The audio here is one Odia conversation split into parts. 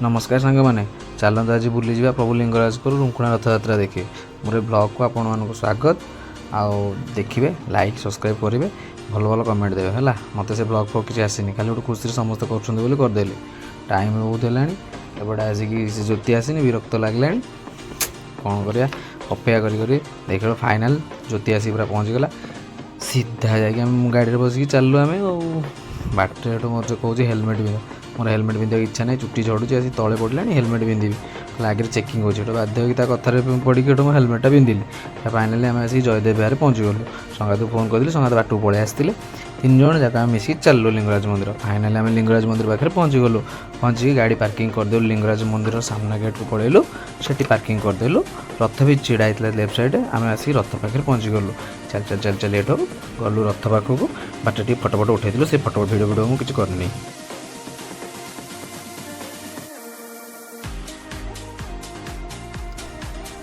ନମସ୍କାର ସାଙ୍ଗମାନେ, ଚାଲନ୍ତୁ ଆଜି ବୁଲିଯିବା ପ୍ରଭୁ ଲିଙ୍ଗରାଜଙ୍କର ରୁଙ୍କୁଣା ରଥଯାତ୍ରା ଦେଖି। ମୋର ଏ ବ୍ଲଗ୍କୁ ଆପଣମାନଙ୍କୁ ସ୍ୱାଗତ। ଆଉ ଦେଖିବେ, ଲାଇକ୍, ସବସ୍କ୍ରାଇବ୍ କରିବେ, ଭଲ ଭଲ କମେଣ୍ଟ ଦେବେ, ହେଲା। ମୋତେ ସେ ବ୍ଲଗ୍ ଫ୍ଲଗ୍ କିଛି ଆସିନି, ଖାଲି ଗୋଟେ ଖୁସିରେ ସମସ୍ତେ କରୁଛନ୍ତି ବୋଲି କରିଦେଲି। ଟାଇମ୍ ବହୁତ ହେଲାଣି ଏପଟେ ଆସିକି ସେ ଜ୍ୟୋତି ଆସିନି, ବିରକ୍ତ ଲାଗିଲାଣି। କ'ଣ କରିବା, ଅପେକ୍ଷା କରି କରି ଦେଖିଲା ଫାଇନାଲ୍ ଜ୍ୟୋତି ଆସିକି ପୁରା ପହଞ୍ଚିଗଲା। ସିଧା ଯାଇକି ଆମେ ମୁଁ ଗାଡ଼ିରେ ବସିକି ଚାଲିଲୁ ଆମେ। ଆଉ ବାଟରେ ଏଠୁ ମୋତେ କହୁଛି ହେଲମେଟ୍ ପିନ୍ଧ। ମୋର ହେଲମେଟ୍ ପିନ୍ଧିବାକୁ ଇଚ୍ଛା ନାହିଁ, ଚୁଟି ଝଡ଼ୁଛି, ଆସି ତଳେ ପଡ଼ିଲାଣି, ହେଲମେଟ୍ ପିନ୍ଧିବି? କହିଲା ଆଗରେ ଚେକିଂ ହେଉଛି। ଏଠୁ ବାଧ୍ୟ ହୋଇକି ତା କଥାରେ ପଡ଼ିକି ଏଠୁ ମୁଁ ହେଲମେଟ୍ଟା ପିନ୍ଧିଲି। ଫାଇନାଲି ଆମେ ଆସିକି ଜୟଦେବ ବିହାରରେ ପହଞ୍ଚିଗଲୁ। ସଙ୍ଗାତକୁ ଫୋନ୍ କରିଦେଲି, ସଙ୍ଗାତ ବାଟକୁ ପଳେଇ ଆସିଥିଲେ। ତିନି ଜଣ ଯାକ ଆମେ ମିଶିକି ଚାଲିଲୁ ଲିଙ୍ଗରାଜ ମନ୍ଦିର। ଫାଇନାଲି ଆମେ ଲିଙ୍ଗରାଜ ମନ୍ଦିର ପାଖରେ ପହଞ୍ଚିଗଲୁ। ପହଞ୍ଚିକି ଗାଡ଼ି ପାର୍କିଂ କରିଦେଲୁ, ଲିଙ୍ଗରାଜ ମନ୍ଦିର ସାମ୍ନା ଗେଟ୍କୁ ପଳେଇଲୁ, ସେଠି ପାର୍କିଂ କରିଦେଲୁ। ରଥ ବି ଛିଡ଼ା ହେଇଥିଲା ଲେଫ୍ଟ ସାଇଡ଼୍। ଆମେ ଆସିକି ରଥ ପାଖରେ ପହଞ୍ଚିଗଲୁ। ଚାଲି ଚାଲି ଚାଲି ଚାଲି ଏଠୁ ଗଲୁ ରଥ ପାଖକୁ। ବାଟରେ ଟିକେ ଫଟୋ ଫଟୋ ଉଠେଇଥିଲୁ। ସେ ଫଟୋ ଭିଡ଼ିଓ ଭିଡ଼ିଓ ମୁଁ କିଛି କରିନି।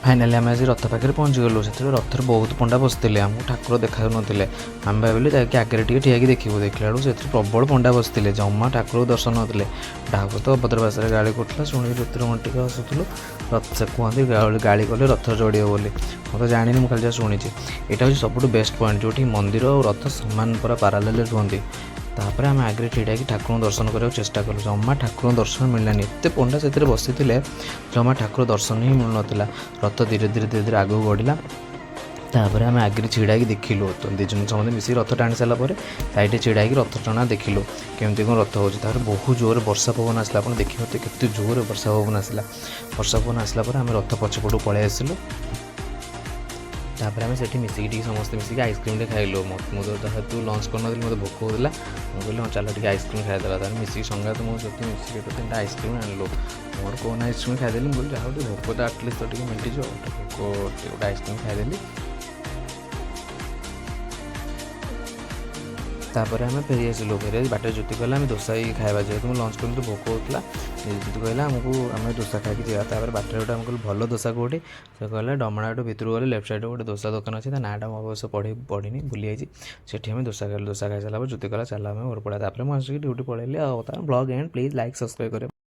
ଫାଇନାଲି ଆମେ ଆଜି ରଥ ପାଖରେ ପହଞ୍ଚିଗଲୁ। ସେତେବେଳେ ରଥରେ ବହୁତ ପଣ୍ଡା ବସିଥିଲେ, ଆମକୁ ଠାକୁର ଦେଖାଯାଉନଥିଲେ। ଆମେ ଭାବିଲୁ ଯାଇକି ଆଗରେ ଟିକେ ଠିଆ ହେଇକି ଦେଖିବୁ। ଦେଖିଲା ବେଳକୁ ସେଥିରେ ପ୍ରବଳ ପଣ୍ଡା ବସିଥିଲେ, ଜମା ଠାକୁରକୁ ଦର୍ଶନ ନଥିଲେ। ଠାକୁର ତ ଅଭଦ୍ର ଭାଷାରେ ଗାଳି କରୁଥିଲା, ଶୁଣିକି ଜ୍ୟୋତିର ମୋର ଟିକେ ହସୁଥିଲୁ। ରଥ ସେ କୁହନ୍ତି ଗାଳି ଗାଳି କଲେ ରଥ ଚଢ଼ିବ ବୋଲି। ମୁଁ ତ ଜାଣିନି, ମୁଁ ଖାଲି ଯାହା ଶୁଣିଛି। ଏଇଟା ହେଉଛି ସବୁଠୁ ବେଷ୍ଟ ପଏଣ୍ଟ, ଯେଉଁଠି ମନ୍ଦିର ଆଉ ରଥ ସମାନ ପୁରା ପାରାଲେଲରେ ରୁହନ୍ତି। ତାପରେ ଆମେ ଆଗରେ ଛିଡ଼ା ହେଇକି ଠାକୁରଙ୍କୁ ଦର୍ଶନ କରିବାକୁ ଚେଷ୍ଟା କଲୁ। ଜମା ଠାକୁରଙ୍କ ଦର୍ଶନ ମିଳିଲାନି। ଏତେ ପଣ୍ଡା ସେଥିରେ ବସିଥିଲେ, ଜମା ଠାକୁର ଦର୍ଶନ ହିଁ ମିଳୁନଥିଲା। ରଥ ଧୀରେ ଧୀରେ ଧୀରେ ଧୀରେ ଆଗକୁ ବଢ଼ିଲା। ତାପରେ ଆମେ ଆଗରେ ଛିଡ଼ା ହେଇକି ଦେଖିଲୁ। ତ ଦୁଇ ଜଣ ସମସ୍ତେ ମିଶିକି ରଥ ଟାଣି ସାରିଲା ପରେ ସାଇଡ଼ରେ ଛିଡ଼ା ହେଇକି ରଥ ଟଣା ଦେଖିଲୁ, କେମିତି କ'ଣ ରଥ ହେଉଛି। ତାପରେ ବହୁତ ଜୋରରେ ବର୍ଷା ପବନ ଆସିଲା। ଆପଣ ଦେଖିପାରୁଥିବେ କେତେ ଜୋରରେ ବର୍ଷା ପବନ ଆସିଲା। ବର୍ଷା ପବନ ଆସିଲା ପରେ ଆମେ ରଥ ପଛପଟକୁ ପଳେଇ ଆସିଲୁ। ତାପରେ ଆମେ ସେଠି ମିଶିକି ଟିକେ ସମସ୍ତେ ମିଶିକି ଆଇସ୍କ୍ରିମ୍ଟେ ଖାଇଲୁ। ମୁଁ ତ ଯେହେତୁ ଲଞ୍ଚ କରିନଥିଲି, ମୋତେ ଭୋକ ହେଉଥିଲା। ମୁଁ କହିଲି, ହଁ, ଚାଲ ଟିକେ ଆଇସ୍କ୍ରିମ୍ ଖାଇଦେବା। ତାପରେ ମିଶିକି ସଙ୍ଗାତ ମୁଁ ସେଠି ମିଶିକି ଗୋଟେ ତିନିଟା ଆଇସ୍କ୍ରିମ୍ ଆଣିଲୁ। ମୋର କୋନ୍ ଆଇସ୍କ୍ରିମ୍ ଖାଇଦେଲି। ମୁଁ କହିଲି, ଯାହା ହଉ, ଟିକେ ଭୋକଟା ଆଟଲିଷ୍ଟ ତ ଟିକେ ମେଣ୍ଟିଯିବ। ଗୋଟେ ଭୋକ ଟିକେ ଗୋଟେ ଆଇସ୍କ୍ରିମ୍ ଖାଇଦେଲି। ତାପରେ ଆମେ ଫେରି ଆସିଲୁ। ଫେରି ଆସି ବାଟରେ ଜ୍ୟୋତି କହିଲା ଆମେ ଦୋସା ହିଁ ଖାଇବା। ଯେହେତୁ ମୁଁ ଲଞ୍ଚ କରିଥିଲି, ଭୋକ ହେଉଥିଲା, ଜ୍ୟୋତି କହିଲା ଆମକୁ ଆମେ ଦୋସା ଖାଇକି ଯିବା। ତାପରେ ବାଟରେ ଗୋଟେ ଆମେ କହିଲୁ, ଭଲ ଦୋସା କେଉଁଠି? ସେ କହିଲା, ଡମଣାଠୁ ଭିତରକୁ ଗଲେ ଲେଫ୍ଟ ସାଇଡ଼୍ରେ ଗୋଟେ ଦୋସା ଦୋକାନ ଅଛି। ତା ନାଁଟା ମୁଁ ଅବଶ୍ୟ ପଢ଼ିନି, ଭୁଲି ଯାଇଛି। ସେଠି ଆମେ ଦୋସା ଖାଇଲୁ। ଦୋସା ଖାଇସାରିଲା ପରେ ଜ୍ୟୋତି କହିଲା, ଚାଲ ଆମେ ଘର ପଳେଇବା। ତାପରେ ମୁଁ ଆସିକି ଡ୍ୟୁଟି ପଳେଇଲି। ଆଉ ତା blog and please like, subscribe କରିବେ।